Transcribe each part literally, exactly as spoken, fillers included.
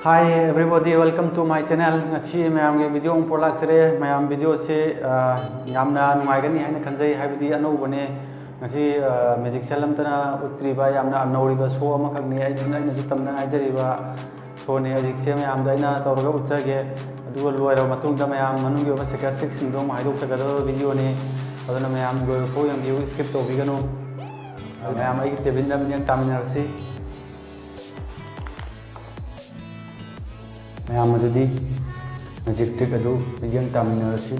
Hi everybody, welcome to my channel. ꯉꯁꯤ ꯃꯌꯥꯝꯒꯤ video ꯑꯃ ꯄꯨꯔꯛꯂꯥꯛꯆꯔꯦ꯫ ꯃꯌꯥꯝ videoꯁꯦ, ꯑ, ꯌꯥꯝꯅ ꯅꯨꯡꯉꯥꯏꯒꯅꯤ ꯍꯥꯏꯅ ꯈꯟꯖꯩ, ꯍꯥꯏꯕꯗꯤ ꯑꯅꯧꯕꯅꯦ꯫ ꯉꯁꯤ, ꯑ, magician ꯑꯝꯇꯅ ꯎꯠꯇ꯭ꯔꯤꯕ, ꯌꯥꯝꯅ ꯅꯧꯔꯤꯕ show ꯑꯃꯈꯛꯅꯤ꯫ ꯑꯩ, ꯑꯩꯅꯁꯨ ꯇꯝꯗ ꯉꯥꯏꯖꯔꯤꯕ showꯅꯤ꯫ ꯍꯧꯖꯤꯛꯁꯦ ꯃꯌꯥꯝꯗ ꯑꯩꯅ ꯇꯧꯔꯒ ꯎꯠꯆꯒꯦ꯫ ꯑꯗꯨꯒ ꯂꯣꯏꯔꯕ ꯃꯇꯨꯡꯗ ꯃꯌꯥꯝ ꯃꯅꯨꯡꯒꯤ ꯑꯣꯏꯕ secret trickꯁꯤꯡꯗꯣ ꯑꯃꯨꯛ ꯍꯥꯏꯗꯣꯛꯆꯒꯗꯕ videoꯅꯤ꯫ ꯑꯗꯨꯅ ꯃꯌꯥꯝ ꯂꯣꯏꯕ ꯐꯥꯎ ꯌꯦꯡꯕꯤꯌꯨ, skip ꯇꯧꯕꯤꯒꯅꯨ꯫ ꯑꯗꯨ ꯃꯌꯥꯝ ꯑꯩꯒꯤ cabinꯗ ꯃꯤꯠꯌꯦꯡ ꯇꯥꯃꯤꯟꯅꯔꯁꯤ꯫ ꯃꯌꯥꯝ ꯑꯗꯨꯗꯤ magic trick ꯑꯗꯨ ꯃꯤꯠꯌꯦꯡ ꯇꯥꯃꯤꯟꯅꯔꯁꯤ꯫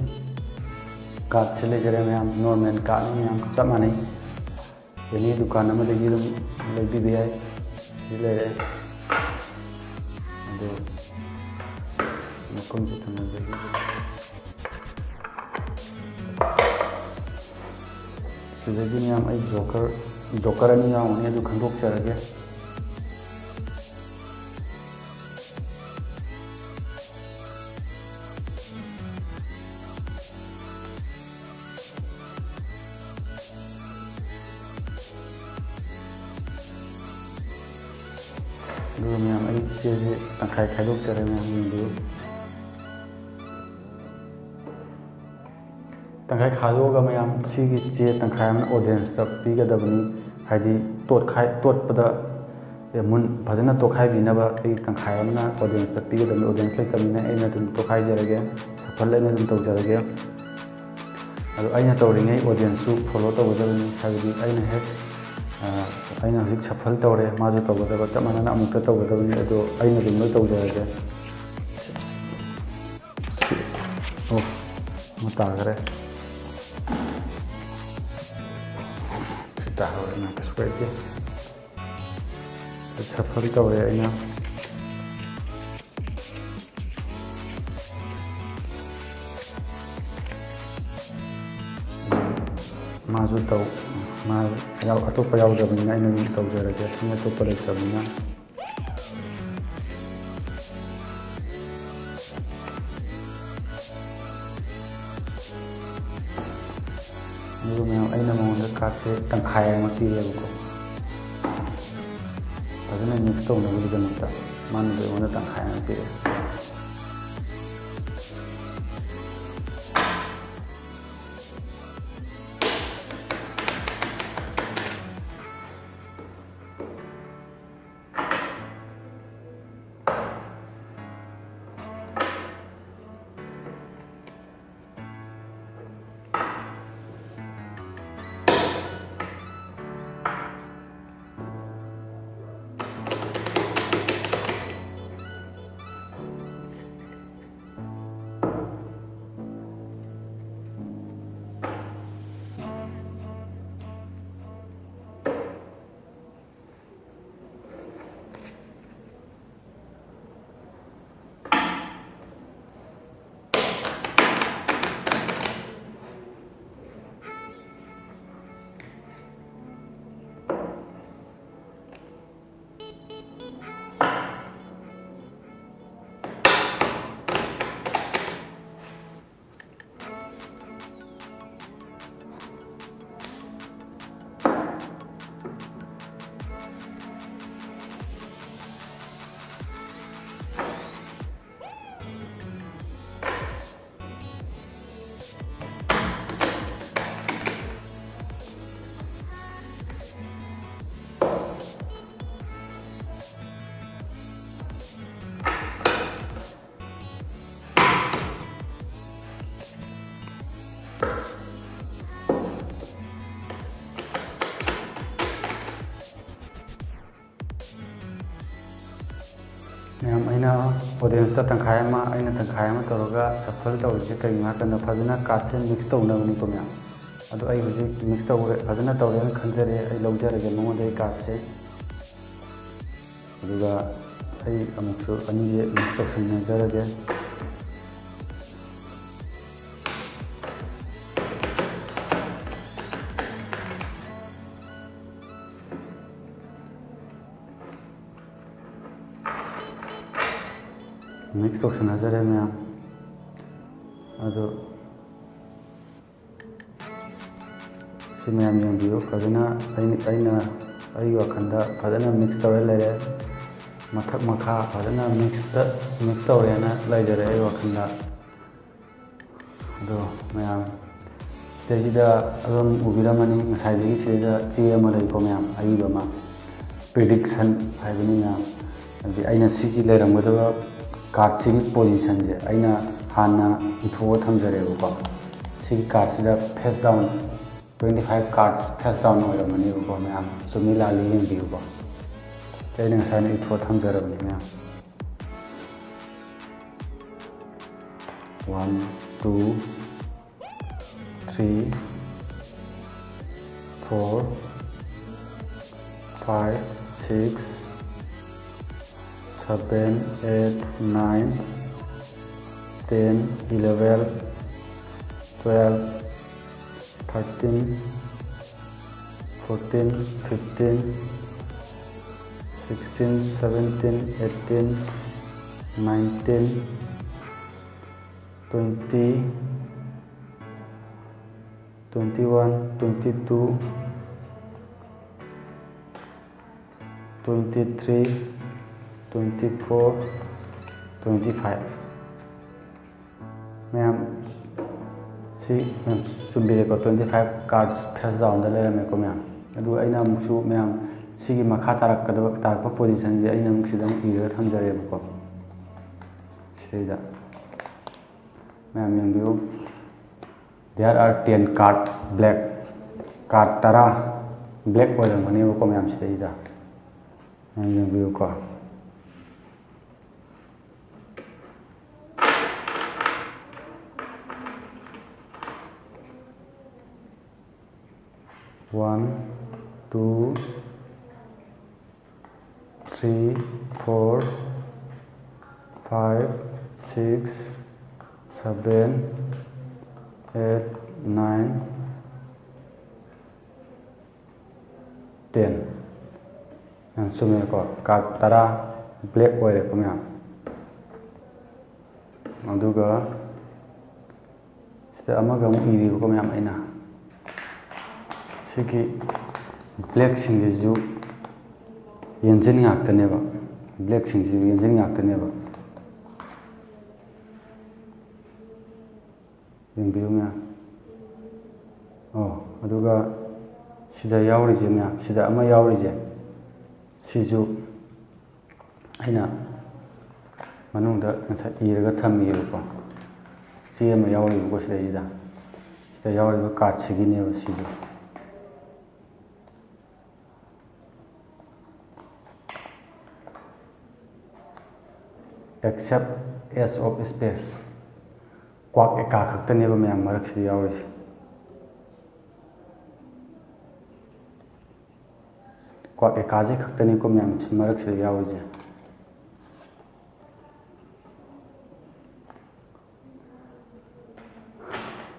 Cardꯁꯦ ꯂꯩꯖꯔꯦ ꯃꯌꯥꯝ, normal cardꯅꯤ ꯃꯌꯥꯝ, ꯆꯞ ꯃꯥꯟꯅꯩ꯫ Any ꯗꯨꯀꯥꯟ ꯑꯃꯗꯒꯤ ꯑꯗꯨꯝ ꯂꯩꯕꯤꯕ ꯌꯥꯏ꯫ ꯁꯤ ꯂꯩꯔꯦ꯫ ꯑꯗꯨ ꯃꯈꯨꯝꯁꯦ ꯊꯝꯖꯤꯟꯖꯒꯦ꯫ ꯁꯤꯗꯒꯤ ꯃꯌꯥꯝ ꯑꯩ joker, joker ꯑꯅꯤ ꯌꯥꯎꯒꯅꯤ, ꯑꯗꯨ ꯈꯟꯗꯣꯛꯆꯔꯒꯦ꯫ ꯑꯗꯨꯒ ꯃꯌꯥꯝ ꯑꯩ ꯆꯦꯁꯦ ꯇꯪꯈꯥꯏ ꯈꯥꯏꯗꯣꯛꯆꯔꯦ, ꯃꯌꯥꯝ ꯌꯦꯡꯕꯤꯌꯨ꯫ ꯇꯪꯈꯥꯏ ꯈꯥꯏꯗꯣꯛꯑꯒ ꯃꯌꯥꯝ ꯁꯤꯒꯤ ꯆꯦ ꯇꯪꯈꯥꯏ ꯑꯃꯅ audienceꯇ ꯄꯤꯒꯗꯕꯅꯤ꯫ ꯍꯥꯏꯗꯤ ꯇꯣꯠꯈꯥꯏ-, ꯇꯣꯠꯄꯗ, ꯑꯦ, ꯃꯨꯟ-, ꯐꯖꯅ ꯇꯣꯠꯈꯥꯏꯕꯤꯅꯕ ꯑꯩ ꯇꯪꯈꯥꯏ ꯑꯃꯅ audienceꯇ ꯄꯤꯒꯗꯕꯅꯤ꯫ Audience ꯂꯩꯇꯕꯅꯤꯅ ꯑꯩꯅ ꯑꯗꯨꯝ ꯇꯣꯠꯈꯥꯏꯖꯔꯒꯦ, shuffle ꯑꯩꯅ ꯑꯗꯨꯝ ꯇꯧꯖꯔꯒꯦ꯫ ꯑꯗꯣ ꯑꯩꯅ ꯇꯧꯔꯤꯉꯩ audienceꯁꯨ follow ꯇꯧꯒꯗꯕꯅꯤ꯫ ꯍꯥꯏꯕꯗꯤ ꯑꯩꯅ ꯍꯦꯛ, ꯑ, ꯑꯩꯅ ꯍꯧꯖꯤꯛ shuffle ꯇꯧꯔꯦ, ꯃꯥꯁꯨ ꯇꯧꯒꯗꯕ, ꯆꯞ ꯃꯥꯟꯅꯅ ꯑꯃꯨꯛꯇ ꯇꯧꯒꯗꯕꯅꯤ꯫ ꯑꯗꯣ ꯑꯩꯅ ꯑꯗꯨꯝ ꯂꯣꯏ ꯇꯧꯖꯔꯒꯦ꯫ ꯁꯤ, ꯑꯣ, ꯑꯃ ꯇꯥꯈꯔꯦ꯫ ꯁꯤ ꯇꯥꯍꯧꯔꯦ, ꯅꯪ ꯀꯩꯁꯨ ꯀꯥꯏꯗꯦ꯫ Shuffle ꯇꯧꯔꯦ ꯑꯩꯅ꯫ ꯃꯥꯁꯨ ꯇꯧ, ꯃꯥ ꯌꯥꯎ-, ꯑꯇꯣꯞꯄ ꯌꯥꯎꯗꯕꯅꯤꯅ ꯑꯩꯅ ꯑꯗꯨꯝ ꯇꯧꯖꯔꯒꯦ, ꯃꯤ ꯑꯇꯣꯞꯄ ꯂꯩꯇꯕꯅꯤꯅ꯫ ꯑꯗꯨꯒ ꯃꯌꯥꯝ, ꯑꯩꯅ ꯃꯉꯣꯟꯗ cardꯁꯦ ꯇꯪꯈꯥꯏ ꯑꯃ ꯄꯤꯔꯦꯕꯀꯣ, ꯐꯖꯅ mix ꯇꯧꯅꯕꯒꯤꯗꯃꯛꯇ꯫ ꯃꯥꯅꯁꯨ ꯑꯩꯉꯣꯟꯗ ꯇꯪꯈꯥꯏ ꯑꯃ ꯄꯤꯔꯛꯑꯦ꯫ ꯃꯌꯥꯝ, ꯑꯩꯅ audienceꯇ ꯇꯪꯈꯥꯏ ꯑꯃ, ꯑꯩꯅ ꯇꯪꯈꯥꯏ ꯑꯃ ꯇꯧꯔꯒ shuffle ꯇꯧꯔꯤꯁꯦ ꯀꯩꯒꯤꯅꯣ ꯍꯥꯏ ꯀꯥꯟꯗ, ꯐꯖꯅ cardꯁꯦ mix ꯇꯧꯅꯕꯅꯤꯀꯣ ꯃꯌꯥꯝ꯫ ꯑꯗꯣ ꯑꯩ ꯍꯧꯖꯤꯛ mix ꯇꯧꯔꯦ, ꯐꯖꯅ ꯇꯧꯔꯦꯅ ꯈꯟꯖꯔꯦ꯫ ꯑꯩ ꯂꯧꯖꯔꯒꯦ ꯃꯉꯣꯟꯗꯒꯤ cardꯁꯦ꯫ ꯑꯗꯨꯒ ꯑꯩ ꯑꯃꯨꯛꯁꯨ ꯑꯅꯤꯁꯦ mix ꯇꯧꯁꯤꯟꯅꯖꯔꯒꯦ꯫ Mix ꯇꯧꯁꯤꯟꯅꯖꯔꯦ ꯃꯌꯥꯝ꯫ ꯑꯗꯣ ꯁꯤ ꯃꯌꯥꯝ ꯌꯦꯡꯕꯤꯌꯨ, ꯐꯖꯅ ꯑꯩ-, ꯑꯩꯅ ꯑꯩꯒꯤ ꯋꯥꯈꯜꯗ ꯐꯖꯅ mix ꯇꯧꯔ ꯂꯩꯔꯦ꯫ ꯃꯊꯛ ꯃꯈꯥ ꯐꯖꯅ ꯃꯤꯛꯁꯇ ꯃꯤꯛꯁ ꯇꯧꯔꯦꯅ ꯂꯩꯖꯔꯦ ꯑꯩ ꯋꯥꯈꯜꯗ꯫ ꯑꯗꯣ ꯃꯌꯥꯝ ꯁꯤꯗꯩꯁꯤꯗ ꯑꯗꯨꯝ ꯎꯕꯤꯔꯝꯃꯅꯤ, ꯉꯁꯥꯏꯗꯒꯤ ꯁꯤꯗꯩꯗ ꯆꯦ ꯑꯃ ꯂꯩꯀꯣ ꯃꯌꯥꯝ, ꯑꯏꯕ ꯑꯃ, ꯄ꯭ꯔꯤꯗꯤꯛꯁꯟ ꯍꯥꯏꯕꯅꯤ ꯃꯌꯥꯝ꯫ ꯍꯥꯏꯗꯤ ꯑꯩꯅ ꯁꯤꯒꯤ ꯂꯩꯔꯝꯒꯗꯕ ꯀꯥꯔꯠꯁꯤꯒꯤ ꯄꯣꯖꯤꯁꯟꯁꯦ ꯑꯩꯅ ꯍꯥꯟꯅ ꯏꯊꯣꯛꯑ ꯊꯝꯖꯔꯦꯕꯀꯣ꯫ ꯁꯤꯒꯤ ꯀꯥꯔꯠꯁꯤꯗ face down twenty five cards face down ꯑꯣꯏꯔꯝꯃꯅꯦꯕꯀꯣ ꯃꯌꯥꯝ, ꯆꯨꯝꯃꯤ ꯂꯥꯜꯂꯤ ꯌꯦꯡꯕꯤꯌꯨꯀꯣ꯫ ꯑꯩꯅ ꯉꯁꯥꯏꯅ ꯏꯊꯣꯛꯑ ꯊꯝꯖꯔꯕꯅꯤ ꯃꯌꯥꯝ꯫ One, two, three, four, five, six, seven, eight, nine, ten, eleven, twelve, thirteen, fourteen, fifteen, sixteen, seventeen, eighteen, nineteen, twenty, twenty-one, twenty-two, twenty-three, twenty-four, twenty-five꯫ ꯃꯌꯥꯝ ꯁꯤ ꯃꯌꯥꯝ ꯆꯨꯝꯕꯤꯔꯦꯀꯣ, twenty five cards face ꯗꯥꯎꯟꯗ ꯂꯩꯔꯝꯃꯦꯀꯣ ꯃꯌꯥꯝ꯫ ꯑꯗꯨꯒ ꯑꯩꯅ ꯑꯃꯨꯛꯁꯨ ꯃꯌꯥꯝ ꯁꯤꯒꯤ ꯃꯈꯥ ꯇꯥꯔꯛꯀꯗꯕ, ꯇꯥꯔꯛꯄ ꯄꯣꯖꯤꯁꯟꯁꯦ ꯑꯩꯅ ꯑꯃꯨꯛ ꯁꯤꯗ ꯑꯃꯨꯛ ꯏꯔꯒ ꯊꯝꯖꯔꯦꯕꯀꯣ꯫ ꯁꯤꯗꯩꯗ ꯃꯌꯥꯝ ꯌꯦꯡꯕꯤꯌꯨ꯫ There are ten cards black꯫ Card ꯇꯔꯥ ꯕ꯭ꯂꯦꯛ ꯑꯣꯏꯔꯝꯒꯅꯦꯕꯀꯣ ꯃꯌꯥꯝ ꯁꯤꯗꯩꯗ꯫ ꯃꯌꯥꯝ ꯌꯦꯡꯕꯤꯌꯨꯀꯣ꯫ One, two, three, four, five, six, seven, eight, nine, ten꯫ ꯌꯥꯝ ꯆꯨꯝꯃꯦꯀꯣ, ꯀꯥꯔꯠ ꯇꯔꯥ ꯕ꯭ꯂꯦꯛ ꯑꯣꯏꯔꯦꯀꯣ ꯃꯌꯥꯝ꯫ ꯑꯗꯨꯒ ꯁꯤꯗ ꯑꯃꯒ ꯑꯃꯨꯛ ꯏꯔꯤꯕꯀꯣ ꯃꯌꯥꯝ, ꯑꯩꯅ ꯁꯤꯒꯤ ꯕ꯭ꯂꯦꯛꯁꯤꯡꯁꯤꯁꯨ ꯌꯦꯟꯖꯤꯟ ꯉꯥꯛꯇꯅꯦꯕ꯫ ꯕ꯭ꯂꯦꯛꯁꯤꯡꯁꯤ ꯌꯦꯟꯖꯤꯟ ꯉꯥꯛꯇꯅꯦꯕ꯫ ꯌꯦꯡꯕꯤꯌꯨ ꯃꯌꯥꯝ꯫ ꯑꯣ, ꯑꯗꯨꯒ ꯁꯤꯗ ꯌꯥꯎꯔꯤꯁꯦ ꯃꯌꯥꯝ, ꯁꯤꯗ ꯑꯃ ꯌꯥꯎꯔꯤꯁꯦ, ꯁꯤꯁꯨ ꯑꯩꯅ ꯃꯅꯨꯡꯗ ꯉꯁꯥꯏ ꯏꯔꯒ ꯊꯝꯃꯤꯑꯕꯀꯣ꯫ ꯆꯦ ꯑꯃ ꯌꯥꯎꯔꯤꯕꯀꯣ ꯁꯤꯗꯩꯁꯤꯗ꯫ ꯁꯤꯗ ꯌꯥꯎꯔꯤꯕ ꯀꯥꯔꯠꯁꯤꯒꯤꯅꯦꯕ ꯁꯤꯁꯨ꯫ Except Ace of Spades꯫ ꯀ꯭ꯋꯥꯛ ꯑꯦꯀꯥ ꯈꯛꯇꯅꯦꯕ ꯃꯌꯥꯝ ꯃꯔꯛꯁꯤꯗ ꯌꯥꯎꯔꯤꯁꯦ꯫ ꯀ꯭ꯋꯥꯛ ꯑꯦꯀꯥꯁꯦ ꯈꯛꯇꯅꯤꯀꯣ ꯃꯌꯥꯝ ꯁꯤ ꯃꯔꯛꯁꯤꯗ ꯌꯥꯎꯔꯤꯁꯦ꯫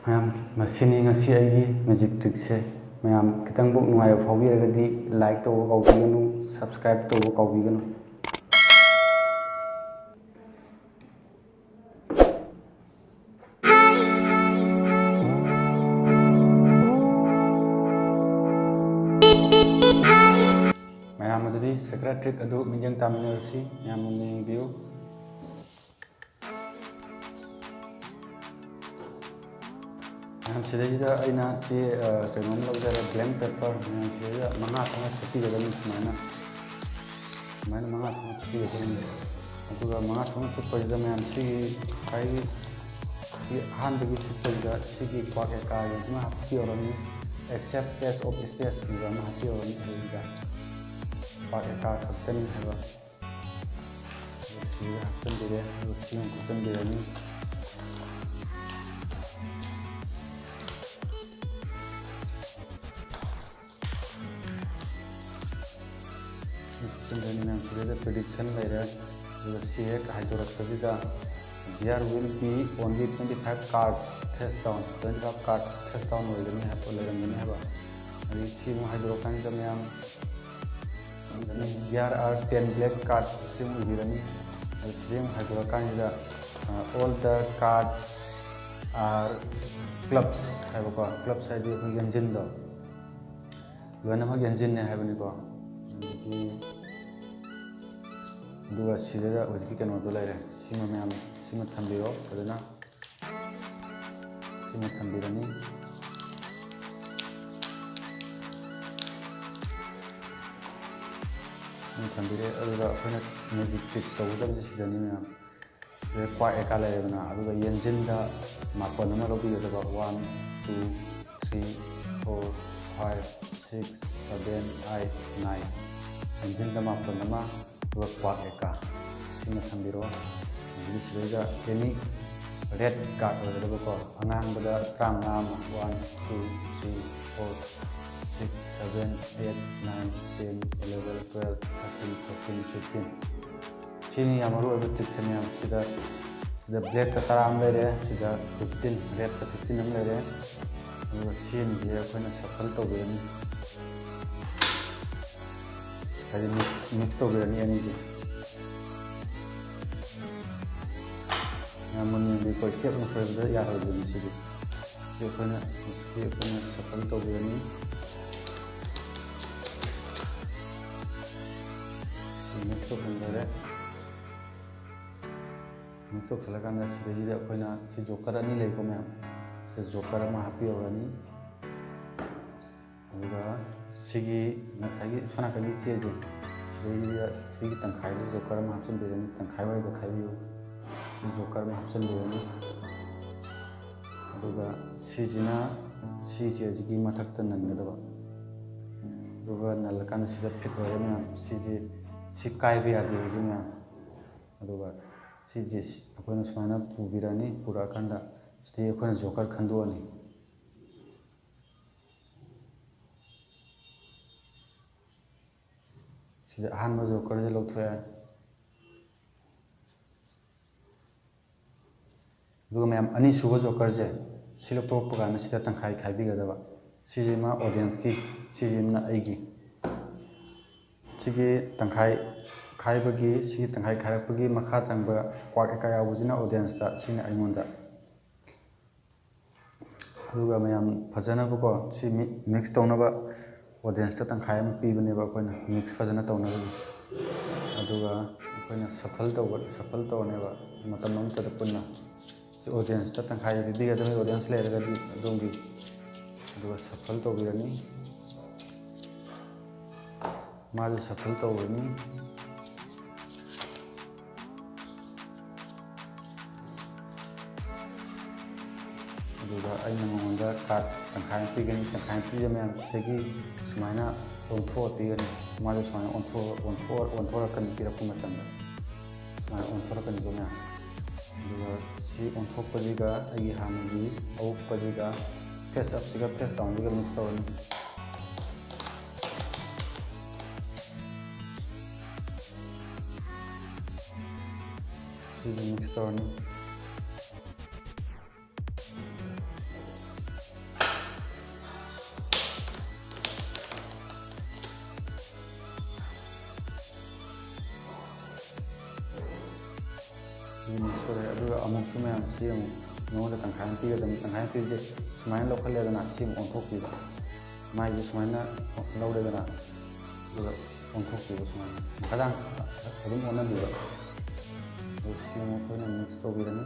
ꯃꯌꯥꯝ, ꯃꯁꯤꯅꯤ ꯉꯁꯤ ꯑꯩꯒꯤ ꯃꯦꯖꯤꯛ ꯇ꯭ꯔꯤꯛꯁꯦ꯫ ꯃꯌꯥꯝ ꯈꯤꯇꯪꯕꯨ ꯅꯨꯡꯉꯥꯏꯕ ꯐꯥꯎꯕꯤꯔꯒꯗꯤ like ꯇꯧꯕ ꯀꯥꯎꯕꯤꯒꯅꯨ, subscribe ꯇꯧꯕ ꯀꯥꯎꯕꯤꯒꯅꯨ꯫ ꯃꯌꯥꯝ ꯑꯗꯨꯗꯤ ꯁꯦꯀ꯭ꯔꯦꯠ ꯇ꯭ꯔꯤꯛ ꯑꯗꯨ ꯃꯤꯠꯌꯦꯡ ꯇꯥꯃꯤꯟꯅꯔꯁꯤ꯫ ꯃꯌꯥꯝ ꯃꯨꯟꯅ ꯌꯦꯡꯕꯤꯌꯨ꯫ ꯃꯌꯥꯝ ꯁꯤꯗꯩꯁꯤꯗ ꯑꯩꯅ ꯁꯤ, ꯑ, ꯀꯩꯅꯣꯝ ꯂꯧꯖꯔꯦ, ꯕ꯭ꯂꯦꯡ ꯄꯦꯄꯔ꯫ ꯃꯌꯥꯝ ꯁꯤꯗꯩꯗ ꯃꯉꯥ ꯊꯣꯛꯅ ꯊꯨꯞꯄꯤꯒꯗꯕꯅꯤ ꯁꯨꯃꯥꯏꯅ꯫ ꯁꯨꯃꯥꯏꯅ ꯃꯉꯥ ꯊꯣꯛꯅ ꯊꯨꯞꯄꯤꯒꯗꯕꯅꯤ꯫ ꯑꯗꯨꯒ ꯃꯉꯥ ꯊꯣꯛꯅ ꯊꯨꯞꯄꯁꯤꯗ ꯃꯌꯥꯝ ꯁꯤꯒꯤ ꯉꯁꯥꯏꯒꯤ ꯁꯤ ꯑꯍꯥꯟꯕꯒꯤ ꯊꯨꯞꯄꯁꯤꯗ ꯁꯤꯒꯤ ꯀ꯭ꯋꯥꯛ ꯑꯦꯀꯥꯒꯤ ꯑꯃ ꯍꯥꯞꯄꯤꯍꯧꯔꯅꯤ꯫ Except Ace of Spades ꯀꯤꯕ ꯑꯃ ꯍꯥꯞꯄꯤꯍꯧꯔꯅꯤ ꯁꯤꯗꯩꯁꯤꯗ꯫ ꯀ꯭ꯋꯥꯛ ꯑꯦꯀꯥ ꯈꯛꯇꯅꯤ ꯍꯥꯏꯕ꯫ ꯑꯗꯨꯒ ꯁꯤꯒ ꯍꯥꯞꯆꯤꯟꯕꯤꯔꯦ, ꯑꯗꯨꯒ ꯁꯤ ꯑꯃꯨꯛ ꯍꯥꯞꯆꯤꯟꯕꯤꯔꯅꯤ꯫ ꯁꯤ ꯍꯥꯞꯆꯤꯟꯕꯤꯔꯅꯤ ꯃꯌꯥꯝ, ꯁꯤꯗꯩꯗ prediction ꯂꯩꯔꯦ꯫ ꯑꯗꯨꯒ ꯁꯤ ꯍꯦꯛ ꯍꯥꯏꯗꯣꯔꯛꯄꯁꯤꯗ, "There will be only twenty five cards face down", twenty five cards face down ꯑꯣꯏꯒꯅꯤ ꯍꯥꯏꯕ, ꯂꯩꯔꯝꯒꯅꯤ ꯍꯥꯏꯕ꯫ ꯑꯗꯒꯤ ꯁꯤ ꯑꯃꯨꯛ ꯍꯥꯏꯗꯣꯔꯛꯀꯥꯟꯁꯤꯗ ꯃꯌꯥꯝ, "There are ten black cards", ꯁꯤ ꯑꯃꯨꯛ ꯏꯕꯤꯔꯅꯤ꯫ ꯑꯗꯨ ꯁꯤꯗꯩ ꯑꯃꯨꯛ ꯍꯥꯏꯗꯣꯔꯛꯀꯥꯟꯁꯤꯗ, ꯑ, "All the cards are clubs" ꯍꯥꯏꯕꯀꯣ꯫ Clubs ꯍꯥꯏꯗꯤ ꯑꯩꯈꯣꯏ ꯌꯦꯟꯖꯤꯟꯗꯣ, ꯂꯣꯏꯅꯃꯛ ꯌꯦꯟꯖꯤꯟꯅꯦ ꯍꯥꯏꯕꯅꯤꯀꯣ꯫ ꯑꯗꯒꯤ ꯑꯗꯨꯒ ꯁꯤꯗꯩꯗ ꯍꯧꯖꯤꯛꯀꯤ ꯀꯩꯅꯣꯗꯣ ꯂꯩꯔꯦ, ꯁꯤꯃ ꯃꯌꯥꯝ, ꯁꯤꯃ ꯊꯝꯕꯤꯔꯣ ꯐꯖꯅ꯫ ꯁꯤꯃ ꯊꯝꯕꯤꯔꯅꯤ꯫ ꯁꯤꯃ ꯊꯝꯕꯤꯔꯦ꯫ ꯑꯗꯨꯒ ꯑꯩꯈꯣꯏꯅ ꯃꯦꯖꯤꯛ ꯇ꯭ꯔꯤꯛ ꯇꯧꯒꯗꯕꯁꯦ ꯁꯤꯗꯅꯤ ꯃꯌꯥꯝ꯫ ꯁꯤꯗ ꯀ꯭ꯋꯥꯛ ꯑꯦꯀꯥ ꯂꯩꯔꯦꯗꯅ, ꯑꯗꯨꯒ ꯌꯦꯟꯖꯤꯟꯗ ꯃꯥꯄꯟ ꯑꯃ ꯂꯧꯕꯤꯒꯗꯕ꯫ One, two, three, four, five, six, seven, eight, nine꯫ ꯌꯦꯟꯖꯤꯟꯗ ꯃꯥꯄꯟ ꯑꯃ, ꯑꯗꯨꯒ ꯀ꯭ꯋꯥꯛ ꯑꯦꯀꯥ ꯁꯤꯃ ꯊꯝꯕꯤꯔꯣ꯫ ꯑꯗꯒꯤ ꯁꯤꯗꯩꯗ ꯑꯦꯅꯤ ꯔꯦꯠ ꯀꯥꯔꯠ ꯑꯣꯏꯒꯗꯕꯀꯣ, ꯑꯉꯥꯡꯕꯗ ꯇꯔꯥꯃꯉꯥ ꯑꯃ, one, two, three, four, six, seven, eight, nine, ten, eleven, twelve, thirteen, fourteen, fifteen꯫ ꯁꯤꯅꯤ ꯌꯥꯝ ꯃꯔꯨ ꯑꯣꯏꯕ ꯇ꯭ꯔꯤꯛꯁꯦ ꯃꯌꯥꯝ꯫ ꯁꯤꯗ, ꯁꯤꯗ ꯕ꯭ꯂꯦꯛꯇ ꯇꯔꯥ ꯑꯃ ꯂꯩꯔꯦ, ꯁꯤꯗ fifteen, ꯔꯦꯠꯇ fifteen ꯑꯃ ꯂꯩꯔꯦ꯫ ꯑꯗꯨꯒ ꯁꯤ ꯑꯅꯤꯁꯦ ꯑꯩꯈꯣꯏꯅ ꯁꯐꯜ ꯇꯧꯕꯤꯔꯅꯤ, ꯍꯥꯏꯗꯤ ꯃꯤꯛꯁ, ꯃꯤꯛꯁ ꯇꯧꯕꯤꯔꯅꯤ ꯑꯅꯤꯁꯦ꯫ ꯌꯥꯝ ꯃꯨꯟꯅ ꯌꯦꯡꯕꯤꯌꯨꯀꯣ, ꯁ꯭ꯇꯦꯞ ꯑꯃ ꯁꯣꯏꯕꯗ ꯌꯥꯔꯣꯏꯗꯣꯏꯅꯤ ꯁꯤꯗꯤ꯫ ꯁꯤ ꯑꯩꯈꯣꯏꯅ, ꯁꯤ ꯑꯩꯈꯣꯏꯅ ꯁꯐꯜ ꯇꯧꯕꯤꯔꯅꯤ꯫ ꯁꯤ ꯃꯤꯛꯁ ꯇꯧꯁꯟꯖꯔꯦ꯫ ꯃꯤꯛꯁ ꯇꯧꯁꯜꯂꯀꯥꯟꯗ ꯁꯤꯗꯩꯁꯤꯗ ꯑꯩꯈꯣꯏꯅ ꯁꯤ ꯖꯣꯀꯔ ꯑꯅꯤ ꯂꯩꯀꯣ ꯃꯌꯥꯝ, ꯁꯤ ꯖꯣꯀꯔ ꯑꯃ ꯍꯥꯞꯄꯤꯍꯧꯔꯅꯤ꯫ ꯑꯗꯨꯒ ꯁꯤꯒꯤ ꯉꯁꯥꯏꯒꯤ ꯁꯣꯝ ꯅꯥꯀꯟꯒꯤ ꯆꯦꯁꯦ, ꯁꯤꯗꯩꯁꯤꯗ ꯁꯤꯒꯤ ꯇꯪꯈꯥꯏꯁꯤꯗ ꯖꯣꯀꯔ ꯑꯃ ꯍꯥꯞꯆꯤꯟꯕꯤꯔꯅꯤ, ꯇꯪꯈꯥꯏ ꯋꯥꯏꯗ ꯈꯥꯏꯕꯤꯌꯨ꯫ ꯁꯤ ꯖꯣꯀꯔ ꯑꯃ ꯍꯥꯞꯆꯤꯟꯕꯤꯔꯅꯤ꯫ ꯑꯗꯨꯒ ꯁꯤꯁꯤꯅ ꯁꯤ ꯆꯦꯁꯤꯒꯤ ꯃꯊꯛꯇ ꯅꯟꯒꯗꯕ꯫ ꯑꯗꯨꯒ ꯅꯜꯂꯀꯥꯟꯗ ꯁꯤꯗ ꯐꯤꯠ ꯑꯣꯏꯔꯦ ꯃꯌꯥꯝ꯫ ꯁꯤꯁꯦ, ꯁꯤ ꯀꯥꯏꯕ ꯌꯥꯗꯦ ꯍꯧꯖꯤꯛ ꯃꯌꯥꯝ꯫ ꯑꯗꯨꯒ ꯁꯤꯁꯦ ꯑꯩꯈꯣꯏꯅ ꯁꯨꯃꯥꯏꯅ ꯄꯨꯕꯤꯔꯅꯤ꯫ ꯄꯨꯔꯛꯑꯀꯥꯟꯗ ꯁꯤꯗꯒꯤ ꯑꯩꯈꯣꯏꯅ ꯖꯣꯀꯔ ꯈꯟꯗꯣꯛꯑꯅꯤ꯫ ꯁꯤꯗ ꯑꯍꯥꯟꯕ ꯖꯣꯀꯔꯁꯦ ꯂꯧꯊꯣꯛꯑꯦ꯫ ꯑꯗꯨꯒ ꯃꯌꯥꯝ, ꯑꯅꯤꯁꯨꯕ ꯖꯣꯀꯔꯁꯦ ꯁꯤ ꯂꯧꯊꯣꯛꯄ ꯀꯥꯟꯗ ꯁꯤꯗ ꯇꯪꯈꯥꯏ ꯈꯥꯏꯕꯤꯒꯗꯕ꯫ ꯁꯤꯁꯤꯃ ꯑꯣꯗꯤꯌꯦꯟꯁꯀꯤ, ꯁꯤꯁꯤꯃꯅ ꯑꯩꯒꯤ꯫ ꯁꯤꯒꯤ ꯇꯪꯈꯥꯏ ꯈꯥꯏꯕꯒꯤ, ꯁꯤꯒꯤ ꯇꯪꯈꯥꯏ ꯈꯥꯏꯔꯛꯄꯒꯤ ꯃꯈꯥ ꯊꯪꯕ ꯀ꯭ꯋꯥꯛ ꯑꯦꯀꯥ ꯌꯥꯎꯕꯁꯤꯅ ꯑꯣꯗꯤꯌꯦꯟꯁꯇ, ꯁꯤꯅ ꯑꯩꯉꯣꯟꯗ꯫ ꯑꯗꯨꯒ ꯃꯌꯥꯝ ꯐꯖꯅꯕꯀꯣ, ꯁꯤ ꯃꯤ-, ꯃꯤꯛꯁ ꯇꯧꯅꯕ ꯑꯣꯗꯤꯌꯦꯟꯁꯇ ꯇꯪꯈꯥꯏ ꯑꯃ ꯄꯤꯕꯅꯦꯕ ꯑꯩꯈꯣꯏꯅ, ꯃꯤꯛꯁ ꯐꯖꯅ ꯇꯧꯅꯕꯒꯤ꯫ ꯑꯗꯨꯒ ꯑꯩꯈꯣꯏꯅ ꯁꯐꯜ ꯇꯧꯕ, ꯁꯐꯜ ꯇꯧꯔꯅꯦꯕ ꯃꯇꯝ ꯑꯃꯠꯇꯗ ꯄꯨꯟꯅ꯫ ꯁꯤ ꯑꯣꯗꯤꯌꯦꯟꯁꯇ ꯇꯪꯈꯥꯏ ꯄꯤꯕꯤꯒꯗꯕꯅꯤ, ꯑꯣꯗꯤꯌꯦꯟꯁ ꯂꯩꯔꯒꯗꯤ ꯑꯗꯣꯝꯒꯤ꯫ ꯑꯗꯨꯒ ꯁꯐꯜ ꯇꯧꯕꯤꯔꯅꯤ, ꯃꯥꯁꯨ ꯁꯐꯜ ꯇꯧꯔꯅꯤ꯫ ꯑꯗꯨꯒ ꯑꯩꯅ ꯃꯉꯣꯟꯗ ꯀꯥꯔꯠ ꯇꯪꯈꯥꯏ ꯑꯃ ꯄꯤꯒꯅꯤ꯫ ꯇꯪꯈꯥꯏ ꯑꯃ ꯄꯤꯕ ꯃꯌꯥꯝꯁꯤꯗꯒꯤ ꯁꯨꯃꯥꯏꯅ ꯑꯣꯟꯊꯣꯛꯑ ꯄꯤꯒꯅꯤ꯫ ꯃꯥꯁꯨ ꯁꯨꯃꯥꯏꯅ ꯑꯣꯟꯊꯣꯛꯑ, ꯑꯣꯟꯊꯣꯛꯑ, ꯑꯣꯟꯊꯣꯔꯛꯀꯅꯤ ꯄꯤꯔꯛꯄ ꯃꯇꯝꯗ꯫ ꯁꯨꯃꯥꯏꯅ ꯑꯣꯟꯊꯣꯔꯛꯀꯅꯤꯀꯣ ꯃꯌꯥꯝ꯫ ꯑꯗꯨꯒ ꯁꯤ ꯑꯣꯟꯊꯣꯛꯄꯁꯤꯒ ꯑꯩꯒꯤ ꯍꯥꯟꯅꯒꯤ ꯑꯎꯞꯄꯁꯤꯒ, ꯐꯦꯁ ꯑꯞꯁꯤꯒ ꯐꯦꯁ ꯗꯥꯎꯟꯁꯤꯒ ꯃꯤꯛꯁ ꯇꯧꯔꯅꯤ꯫ ꯁꯤꯁꯨ ꯃꯤꯛꯁ ꯇꯧꯔꯅꯤ꯫ ꯁꯤ ꯃꯤꯛꯁ ꯇꯧꯔꯦ꯫ ꯑꯗꯨꯒ ꯑꯃꯨꯛꯁꯨ ꯃꯌꯥꯝ ꯁꯤ ꯑꯃꯨꯛ ꯅꯉꯣꯟꯗ ꯇꯪꯈꯥꯏ ꯑꯃ ꯄꯤꯒꯗꯕꯅꯤ꯫ ꯇꯪꯈꯥꯏ ꯑꯃ ꯄꯤꯕꯁꯦ ꯁꯨꯃꯥꯏꯅ ꯂꯧꯈꯠꯂꯦꯗꯅ, ꯁꯤ ꯑꯃꯨꯛ ꯑꯣꯟꯊꯣꯛꯄꯤꯕ꯫ ꯃꯥꯒꯤ ꯁꯨꯃꯥꯏꯅ ꯂꯧꯔꯦꯗꯅ, ꯑꯗꯨꯒ ꯑꯣꯟꯊꯣꯛꯄꯤꯕ ꯁꯨꯃꯥꯏꯅ꯫ ꯃꯈꯥꯗꯪ ꯑꯗꯨꯝ ꯑꯣꯟꯅꯕꯤꯕ꯫ ꯑꯗꯨꯒ ꯁꯤ ꯑꯃꯨꯛ ꯑꯩꯈꯣꯏꯅ ꯃꯤꯛꯁ ꯇꯧꯕꯤꯔꯅꯤ꯫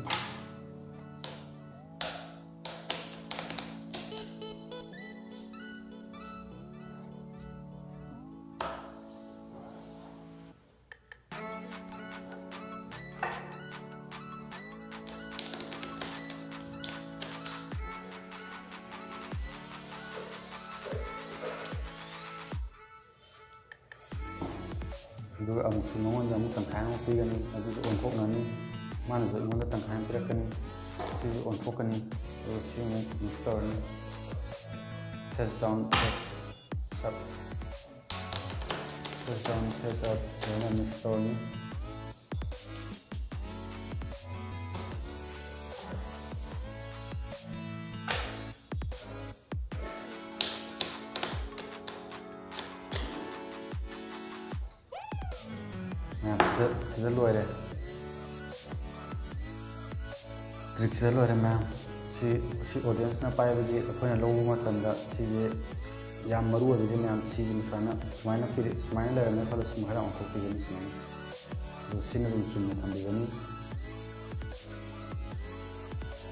ꯑꯗꯨꯒ ꯑꯃꯨꯛꯁꯨ ꯃꯉꯣꯟꯗ ꯑꯃꯨꯛ ꯇꯪꯈꯥꯏ ꯑꯃ ꯄꯤꯒꯅꯤ, ꯑꯗꯨꯁꯨ ꯑꯣꯟꯊꯣꯛꯅꯅꯤ꯫ ꯃꯥꯅꯁꯨ ꯑꯩꯉꯣꯟꯗ ꯇꯪꯈꯥꯏ ꯑꯃ ꯄꯤꯔꯛꯀꯅꯤ꯫ ꯁꯤꯁꯨ ꯑꯣꯟꯊꯣꯛꯀꯅꯤ꯫ ꯑꯗꯨꯒ ꯁꯤ ꯑꯃꯨꯛ ꯃꯤꯛꯁ ꯇꯧꯔꯅꯤ꯫ Face down, face up, face down, face up ꯐꯖꯅ ꯃꯤꯛꯁ ꯇꯧꯔꯅꯤ꯫ ꯃꯌꯥꯝ ꯁꯤꯗ, ꯁꯤꯗ ꯂꯣꯏꯔꯦ꯫ ꯇ꯭ꯔꯤꯛꯁꯤꯗ ꯂꯣꯏꯔꯦ ꯃꯌꯥꯝ꯫ ꯁꯤ, ꯁꯤ ꯑꯣꯗꯤꯌꯦꯟꯁꯅ ꯄꯥꯏꯕꯒꯤ ꯑꯩꯈꯣꯏꯅ ꯂꯧꯕ ꯃꯇꯝꯗ ꯁꯤꯁꯦ ꯌꯥꯝ ꯃꯔꯨ ꯑꯣꯏꯕꯁꯦ ꯃꯌꯥꯝ ꯁꯤꯁꯤꯃ ꯁꯨꯃꯥꯏꯅ, ꯁꯨꯃꯥꯏꯅ ꯄꯤꯔꯛ-, ꯁꯨꯃꯥꯏꯅ ꯂꯩꯔꯝꯃꯦ ꯈꯜꯂꯣ, ꯁꯤꯃ ꯈꯔ ꯑꯣꯟꯊꯣꯛꯄꯤꯒꯅꯤ ꯁꯨꯃꯥꯏꯅ꯫ ꯑꯗꯨ ꯁꯤꯅ ꯑꯗꯨꯝ ꯆꯨꯝꯅ ꯊꯝꯕꯤꯒꯅꯤ꯫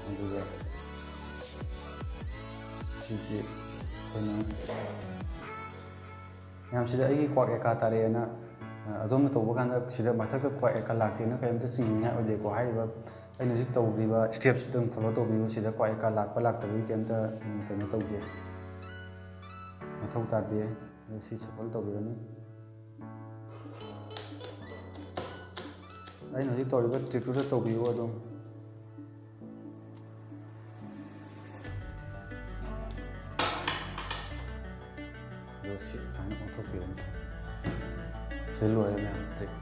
ꯑꯗꯨꯒ ꯁꯤꯁꯦ ꯑꯩꯈꯣꯏꯅ ꯃꯌꯥꯝꯁꯤꯗ ꯑꯩꯒꯤ ꯀ꯭ꯋꯥꯛ ꯑꯦꯀꯥ ꯇꯥꯔꯛꯑꯦꯅ, ꯑ, ꯑꯗꯣꯝꯅ ꯇꯧꯕ ꯀꯥꯟꯗ ꯁꯤꯗ ꯃꯊꯛꯇ ꯀ꯭ꯋꯥꯛ ꯑꯦꯀꯥ ꯂꯥꯛꯇꯦꯅ ꯀꯔꯤꯝꯇ ꯆꯤꯡꯅꯤꯡꯉꯥꯏ ꯑꯣꯏꯗꯦꯀꯣ꯫ ꯍꯥꯏꯔꯤꯕ ꯑꯩꯅ ꯍꯧꯖꯤꯛ ꯇꯧꯔꯤꯕ ꯁ꯭ꯇꯦꯞꯁꯤꯗꯪ ꯐꯣꯂꯣ ꯇꯧꯕꯤꯌꯨ꯫ ꯁꯤꯗ ꯀ꯭ꯋꯥꯛ ꯑꯦꯀꯥ ꯂꯥꯛꯄ ꯂꯥꯛꯇꯕꯒꯤ ꯀꯔꯤꯝꯇ, ꯎꯝ, ꯀꯩꯅꯣ ꯇꯧꯗꯦ, ꯃꯊꯧ ꯇꯥꯗꯦ꯫ ꯑꯗꯨ ꯁꯤ ꯁꯐꯜ ꯇꯧꯕꯤꯔꯅꯤ꯫ ꯑꯩꯅ ꯍꯧꯖꯤꯛ ꯇꯧꯔꯤꯕ ꯇ꯭ꯔꯤꯛꯇꯨꯗ ꯇꯧꯕꯤꯌꯨ ꯑꯗꯨꯝ꯫ ꯑꯗꯣ ꯁꯤ ꯁꯨꯃꯥꯏꯅ ꯑꯣꯟꯊꯣꯛꯄꯤꯔꯅꯤ꯫ ꯁꯤ ꯂꯣꯏꯔꯦ ꯃꯌꯥꯝ ꯇ꯭ꯔꯤꯛ꯫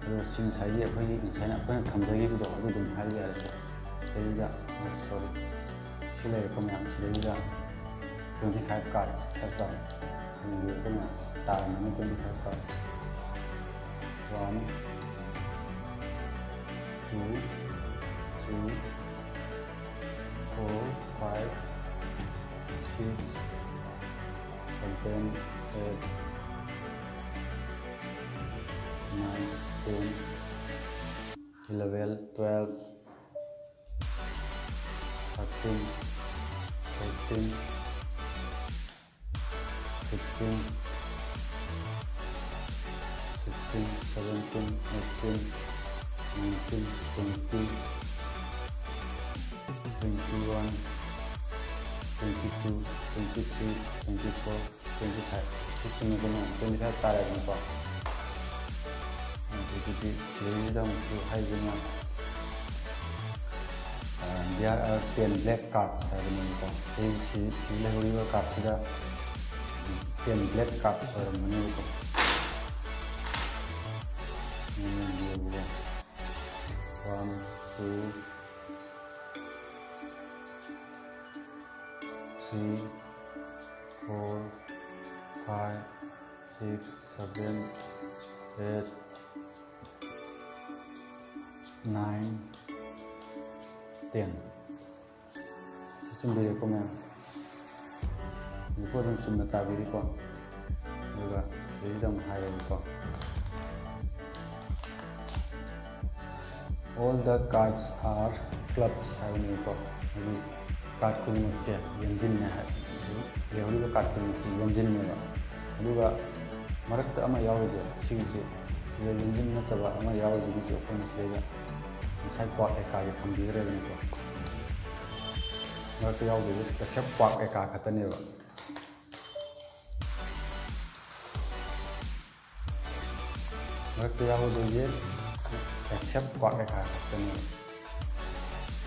ꯑꯗꯨꯒ ꯁꯤ ꯉꯁꯥꯏꯒꯤ ꯑꯩꯈꯣꯏꯒꯤ ꯉꯁꯥꯏꯅ ꯑꯩꯈꯣꯏꯅ ꯊꯝꯖꯈꯤꯕꯗꯣ ꯑꯗꯨ ꯑꯗꯨꯝ ꯍꯥꯏꯕ ꯌꯥꯔꯦ꯫ ꯁꯦ, ꯁꯤꯗꯩꯁꯤꯗ, ꯁꯣꯔꯤ, ꯁꯤ ꯂꯩꯔꯦꯀꯣ ꯃꯌꯥꯝ꯫ ꯁꯤꯗꯩꯁꯤꯗ twenty five cards ꯐꯦꯁ ꯇꯧ꯫ ꯌꯦꯡꯕꯤꯌꯨꯀꯣ ꯃꯌꯥꯝ꯫ ꯇꯥꯔꯝꯃꯅꯤ twenty five cards꯫ One, two, three, four, five, six, seven, eight, nine, ten, eleven, twelve, thirteen, fourteen, fifteen, sixteen, seventeen, eighteen, nineteen, twenty, twenty-one, twenty-two, twenty-three, twenty-four, twenty-five꯫ ꯁꯤ ꯆꯨꯝꯅ ꯆꯨꯝꯅ twenty five ꯇꯥꯔꯦꯗꯅꯀꯣ꯫ ꯑꯗꯒꯤꯗꯤ ꯁꯤꯗꯩꯁꯤꯗ ꯑꯃꯨꯛꯁꯨ ꯍꯥꯏꯗꯅ, ꯑ, there are ten black cards ꯍꯥꯏꯕꯅꯦꯕꯀꯣ꯫ ꯁꯤ, ꯁꯤ, ꯁꯤ ꯂꯩꯍꯧꯔꯤꯕ cardꯁꯤꯗ ten black card ꯑꯣꯏꯔꯝꯒꯅꯦꯕꯀꯣ꯫ ꯌꯦꯡꯕꯤꯌꯨꯕꯀꯣ꯫ One, two, three, four, five, six, seven, eight, nine, ten꯫ ꯁꯤ ꯆꯨꯝꯕꯤꯔꯦꯀꯣ ꯃꯌꯥꯝ꯫ ꯍꯧꯖꯤꯛꯐꯥꯎ ꯑꯗꯨꯝ ꯆꯨꯝꯅ ꯇꯥꯕꯤꯔꯤꯀꯣ꯫ ꯑꯗꯨꯒ ꯁꯤꯗꯩꯁꯤꯗ ꯑꯃꯨꯛ ꯍꯥꯏꯔꯒꯦꯀꯣ, "All the cards are clubs" ꯍꯥꯏꯕꯅꯦꯕꯀꯣ꯫ ꯍꯥꯏꯗꯤ card ꯈꯨꯗꯤꯡꯃꯛꯁꯦ ꯌꯣꯟꯁꯤꯟꯅꯦ ꯍꯥꯏ, ꯂꯩꯍꯧꯔꯤꯕ card ꯈꯨꯗꯤꯡꯃꯛꯁꯦ ꯌꯣꯟꯁꯤꯟꯅꯦꯕ꯫ ꯑꯗꯨꯒ ꯃꯔꯛꯇ ꯑꯃ ꯌꯥꯎꯔꯤꯁꯦ ꯁꯤꯒꯤꯁꯨ, ꯁꯤꯗ ꯌꯣꯟꯁꯤꯟ ꯅꯠꯇꯕ ꯑꯃ ꯌꯥꯎꯔꯤꯁꯤꯒꯤꯁꯨ ꯑꯩꯈꯣꯏꯅ ꯁꯤꯗꯩꯗ ꯉꯁꯥꯏ ꯀ꯭ꯋꯥꯛ ꯑꯦꯀꯥꯒꯤ ꯊꯝꯕꯤꯈ꯭ꯔꯦꯗꯅꯀꯣ꯫ ꯃꯔꯛꯇ ꯌꯥꯎꯗꯣꯏꯁꯦ except ꯀ꯭ꯋꯥꯛ ꯑꯦꯀꯥ ꯈꯛꯇꯅꯦꯕ꯫ ꯃꯔꯛꯇ ꯌꯥꯎꯒꯗꯣꯏꯁꯦ except ꯀ꯭ꯋꯥꯛ ꯑꯦꯀꯥ ꯈꯛꯇꯅꯦꯕ꯫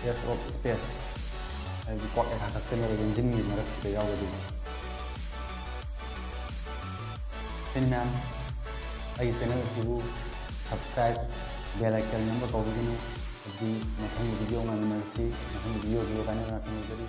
Ace of spades ꯍꯥꯏꯗꯤ ꯀ꯭ꯋꯥꯛ ꯑꯦꯀꯥ ꯈꯛꯇꯅꯦꯕ ꯌꯣꯟꯁꯤꯟꯒꯤ ꯃꯔꯛꯁꯤꯗ ꯌꯥꯎꯒꯗꯣꯏꯁꯦ꯫ ꯁꯤꯅꯤ ꯃꯌꯥꯝ, ꯑꯩꯒꯤ channel ꯑꯁꯤꯕꯨ subscribe, bell icon ꯅꯝꯕ ꯀꯥꯎꯕꯤꯒꯅꯨ꯫ ꯑꯗꯨꯗꯤ ꯃꯊꯪꯒꯤ video ꯉꯥꯏꯃꯤꯟꯅꯔꯁꯤ꯫ ꯃꯊꯪꯒꯤ video ꯁꯤꯗ ꯀꯥꯏꯅ ꯉꯥꯛꯇ ꯂꯩꯖꯔꯤ꯫